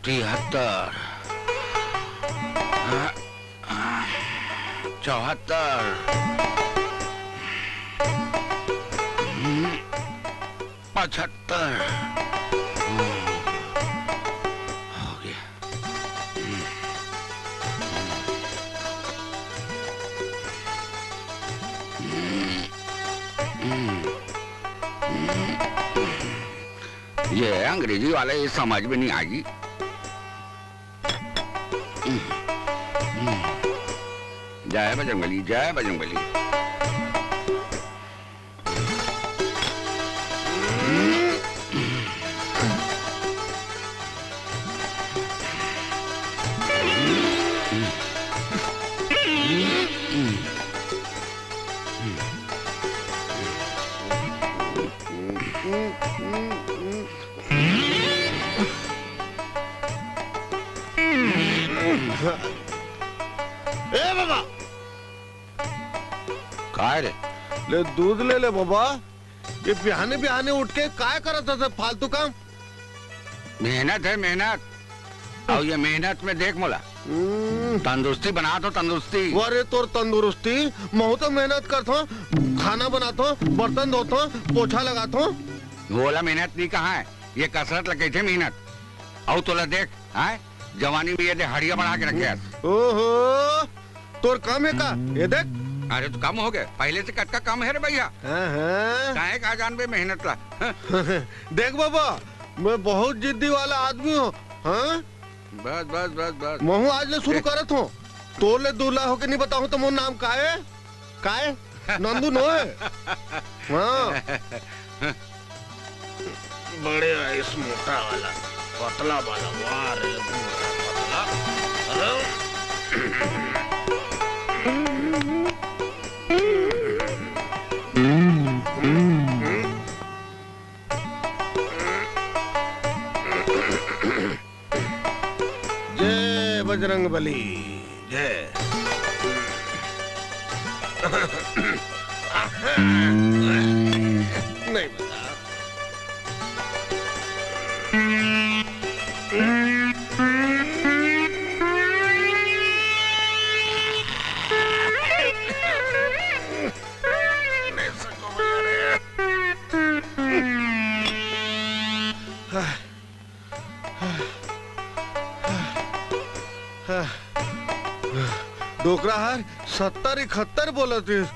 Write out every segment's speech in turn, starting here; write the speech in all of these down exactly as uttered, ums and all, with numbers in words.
तिहत्तर, चौहत्तर, पचहत्तर। हो गया। ये अंग्रेजी वाले ये समझ में नहीं आएगी। जय बजरंगबली, जय बजरंगबली। ए बाबा, काय रे? ले दूध ले ले बाबा। ये बिहाने बिहाने उठ के काय करत हस फालतू काम? मेहनत है, मेहनत। अउ ये मेहनत में देख मोला। हम्म। तंदुरुस्ती बनात हों, तंदुरुस्ती। अरे तोर तंदुरुस्ती, महूं तो मेहनत करत हों, खाना बनात हों, बर्तन धोत हों, पोछा लगात हों। वोला मेहनत नहीं कहा है, ये कसरत ल कहिथे मेहनत। अउ तोला देख, हाय, जवानी में ये दे हड़िया बढ़ा के रखे हस। ओहो, तोर काम है का? ये देख। अरे तो कम हो गए, पहले से कतका कम है रे भैया। हाँ, हाँ। काहे का जानबे मेहनत ला? हाँ? देख बाबा, मैं बहुत जिद्दी वाला आदमी हों। हाँ? बस, बस, बस, बस। महूं आज ले शुरू ए। करत हों। तोर ले दूल्हा होके नहीं बताहूं तो मोर नाम का है? काय? नंदू नोहे? हाँ। बड़े आइस मोटा वाला, पतला वाला, वाह रे, मोटा पतला। अरे। जय बजरंग बली, जय। नहीं बता। डोकरा हर सत्तर इकहत्तर बोलत रिहिस।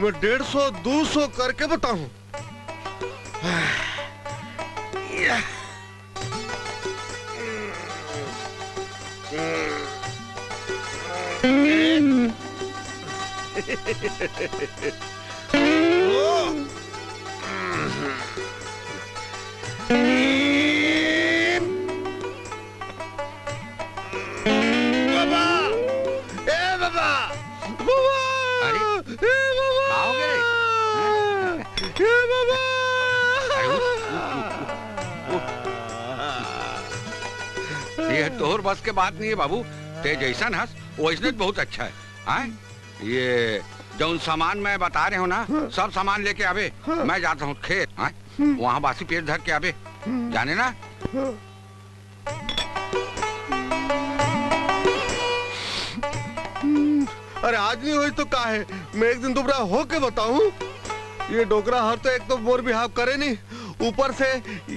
मैं डेढ़ सौ, दू सौ करके बताहूं। बाबा! ए बाबा! बाबा! अरे, ए बाबा! का हो गया रे? ए बाबा! अरे, उठ, उठ, उठ, उठ, उठ। ये तोर बस के बात नहीं है बाबू, ते जैसन हस वैसने बहुत अच्छा है। हाँ? ये जौन सामान मैं बता रहे हूँ ना, हाँ। सब सामान लेके आवे। हाँ। मैं जाता हूँ खेत, हाँ? हम्म। वहाँ बासी पेट धर के आवे। हम्म। जाने ना? हाँ। हम्म। अरे आज नहीं होई तो का है, मैं एक दिन दुबरा होके बताहूँ। ये डोकरा हर तो एक तो मोर बिहाव करे नहीं, ऊपर से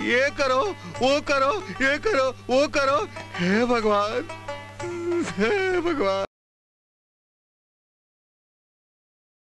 ये करो, वो करो, ये करो, वो करो। हे भगवान, हे भगवान।